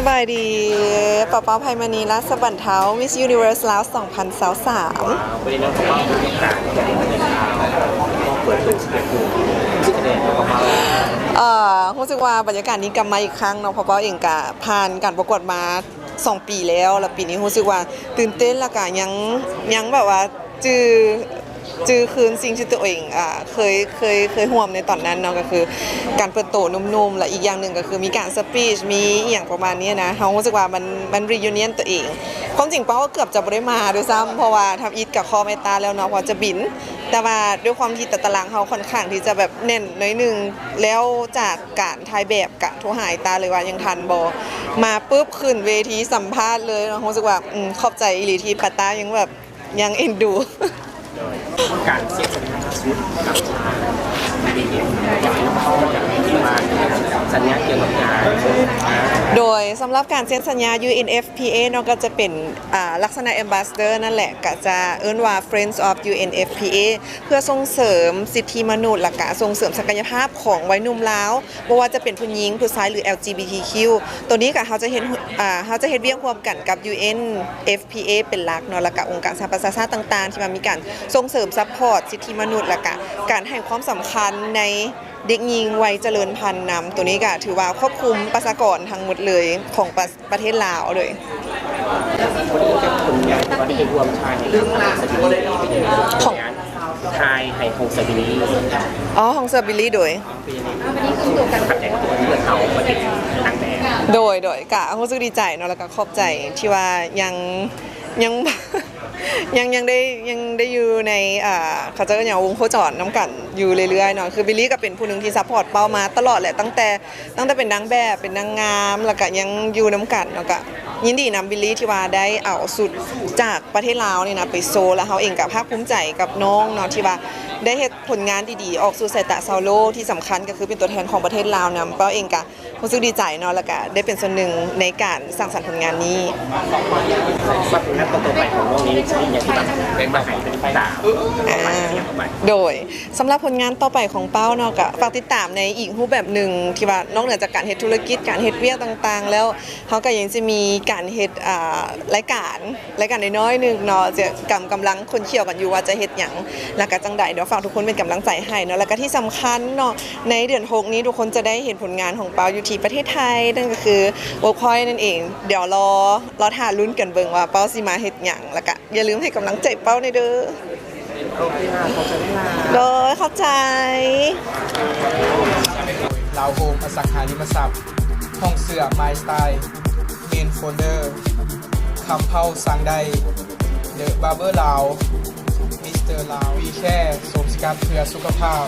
ສະບາຍດີ ປາເປົ້າ ໄພມະນີ ລາຊະບັນເທົາ Miss Universe ລາວ ສອງພັນຊາວສາມ. ເອີ ຮູ້ສຶກວ່າບັນຍາກາດນີ້ກັບມາອີກຄັ້ງເນາະ ເພາະເປົ້າເອງກະຜ່ານການປະກວດມາສອງປີແລ້ວ ແລ້ວປີນີ້ຮູ້ສຶກວ່າຕື່ນເຕັ້ນ ແລ້ວກະຍັງ ຍັງແບບວ່າຈື່ ຈື່ຄືນສິ່ງທີ່ຕົວເອງ ອ່າ ເຄີຍ ເຄີຍ ເຄີຍຮ່ວມໃນຕອນນັ້ນເນາະ ກໍຄືການເປີດໂຕໜຸ່ມໆ ແລະ ອີກຢ່າງໜຶ່ງກໍຄືມີການ speech ມີອີ່ຫຍັງປະມານນີ້ນະ ເຮົາຮູ້ສຶກວ່າມັນ ມັນ reunion ຕົວເອງ. ຄວາມຈິງເປົ້າກໍເກືອບຈະບໍ່ໄດ້ມາດ້ວຍຊ້ຳ ເພາະວ່າທຳອິດກໍຄອບໄອ້ຕ້າແລ້ວເນາະ ເພາະຈະບິນ ແຕ່ວ່າດ້ວຍຄວາມທີ່ຕາຕະລາງເຮົາຂ້ອນຂ້າງທີ່ຈະແບບແໜ້ນໜ້ອຍໜຶ່ງ ແລ້ວຈາກການຖ່າຍແບບກະໂທຫາໄອ້ຕ້າເລີຍວ່າຍັງທັນບໍ່ ມາປຶບຂຶ້ນເວທີສຳພາດເລີຍເນາະ. ຮູ້ສຶກວ່າ ອືມ ຂອບໃຈອີ່ຫຼີທີ່ປ້າຕ້າຍັງແບບ ຍັງເອັນດູ. ໂດຍ ການເຊັນສັນຍາສຸດກັບທາງ BDM ຢາກໃຫ້ເຮົາເຂົ້າໃຈທີ່ວ່າສັນຍາກ່ຽວກັບງານ. ໂດຍ ສຳລັບການເຊັນສັນຍາ UNFPA ເນາະ ກໍຈະເປັນ ອ່າ ລັກສະນະ ambassador ນັ້ນແຫຼະ ກໍຈະເອີ້ນວ່າ Friends of UNFPA ເພື່ອສົ່ງເສີມສິດທິມະນຸດ ແລ້ວກະສົ່ງເສີມສັກກະຍະພາບຂອງໄວໜຸ່ມລາວ ບໍ່ວ່າຈະເປັນຜູ້ຍິງ ຜູ້ຊາຍ ຫຼື LGBTQ. ໂຕນີ້ກະເຮົາຈະເຮັດ ເຮົາຈະເຮັດວຽກຮ່ວມກັນກັບ UNFPA ເປັນຫຼັກເນາະ ແລ້ວກະອົງການສະຫະປະຊາຊາດຕ່າງໆ ທີ່ວ່າມີການສົ່ງເສີມ support ສິດທິມະນຸດ ແລ້ວກະການໃຫ້ຄວາມສຳຄັນໃນເດັກຍິງໄວຈະເລີນພັນນຳ. ໂຕນີ້ກະຖືວ່າຄອບຄຸມປະຊາກອນທັງໝົດເລີຍຂອງປະ ປະເທດລາວເລີຍ. ຜົນງານທີ່ວ່າໄດ້ຮ່ວມຖ່າຍໃຫ້ຂອງ ຖ່າຍໃຫ້ຂອງ Strawberry ອໍ ຂອງ Strawberry ໂດຍ ເປັນຈັ່ງໃດ ເຮົາໄດ້ເຫັນນາງແບບ. ໂດຍ ໂດຍ ກະຮູ້ສຶກດີໃຈເນາະ ແລ້ວກະຂອບໃຈທີ່ວ່າຍັງ ຍັງ ຍັງ ຍັງໄດ້ ຍັງໄດ້ຢູ່ໃນ ເອີ ເຂົາເຈົ້າເອີ້ນຫຍັງ ວົງໂຄຈອນນຳກັນຢູ່ເລື້ອຍໆເນາະ. ຄື Billie ກໍເປັນຜູ້ໜຶ່ງທີ່ support ເປົ້າມາຕະຫຼອດແຫຼະ ຕັ້ງແຕ່ ຕັ້ງແຕ່ເປັນນາງແບບ ເປັນນາງງາມ ແລ້ວກະຍັງຢູ່ນຳກັນເນາະ. ກະຍິນດີນຳ Billie ທີ່ວ່າໄດ້ເອົາຊຸດຈາກປະເທດລາວນີ້ນະໄປໂຊ ແລ້ວເຮົາເອງກະພາກພູມໃຈກັບນ້ອງເນາະ ທີ່ວ່າໄດ້ເຮັດຜົນງານດີໆອອກສູ່ສາຍຕາຊາວໂລກ. ທີ່ສຳຄັນກໍຄືເປັນຕົວແທນຂອງປະເທດລາວນຳ. ເປົ້າເອງກະ ຮູ້ສຶກດີໃຈເນາະ ແລ້ວກະໄດ້ເປັນສ່ວນໜຶ່ງໃນການສ້າງສັນຜົນງານນີ້. ສຳລັບຜົນງານຕໍ່ໆໄປຂອງນ້ອງນີ້ ຈະມີຫຍັງທີ່ແບບ ແບບໃໝ່ເປັນຕາ ອ່າ ໂດຍ ສຳລັບຜົນງານຕໍ່ໄປຂອງເປົ້າເນາະ ກະຝາກຕິດຕາມໃນອີກຮູບແບບໜຶ່ງ ທີ່ວ່ານອກເໜືອຈາກການເຮັດທຸລະກິດ ການເຮັດວຽກຕ່າງໆແລ້ວ ເຮົາກະຍັງຈະມີການເຮັດ ອ່າ ລາຍການ ລາຍການນ້ອຍໆໜຶ່ງເນາະ ຈະກຳ ກຳລັງຂົນຂຽວກັນຢູ່ວ່າຈະເຮັດຫຍັງ ແລ້ວກະຈັ່ງໃດ ດຽວຝາກທຸກຄົນເປັນກຳລັງໃຈໃຫ້ເນາະ. ແລ້ວກະທີ່ສຳຄັນເນາະ ໃນເດືອນຫົກນີ້ທຸກຄົນຈະໄດ້ເຫັນຜົນງານຂອງເປົ້າຢູ່ທີ່ປະເທດໄທ ນັ້ນກໍຄື Workpoint ນັ້ນເອງ. ດຽວລໍ ລໍຖ້າລຸ້ນກັນເບິ່ງວ່າເປົ້າຊິມາເຮັດຫຍັງ ແລ້ວກະຢ່າລືມໃຫ້ກຳລັງໃຈເປົ້າແດ່ເດີ້. ໂອເຄ ຂອບໃຈຫຼາຍໆ. ໂດຍ ຂອບໃຈ. ລາວໂຮມ ອະສັງຫາລິມະຊັບ, ຫ້ອງເສື້ອ My Style, Main Folder, ຄຳເພົາ ສັ່ງໄດ້, The Barber ລາວ, Mister ລາວ, We Care ໂສມສະກັດເພື່ອສຸຂະພາບ,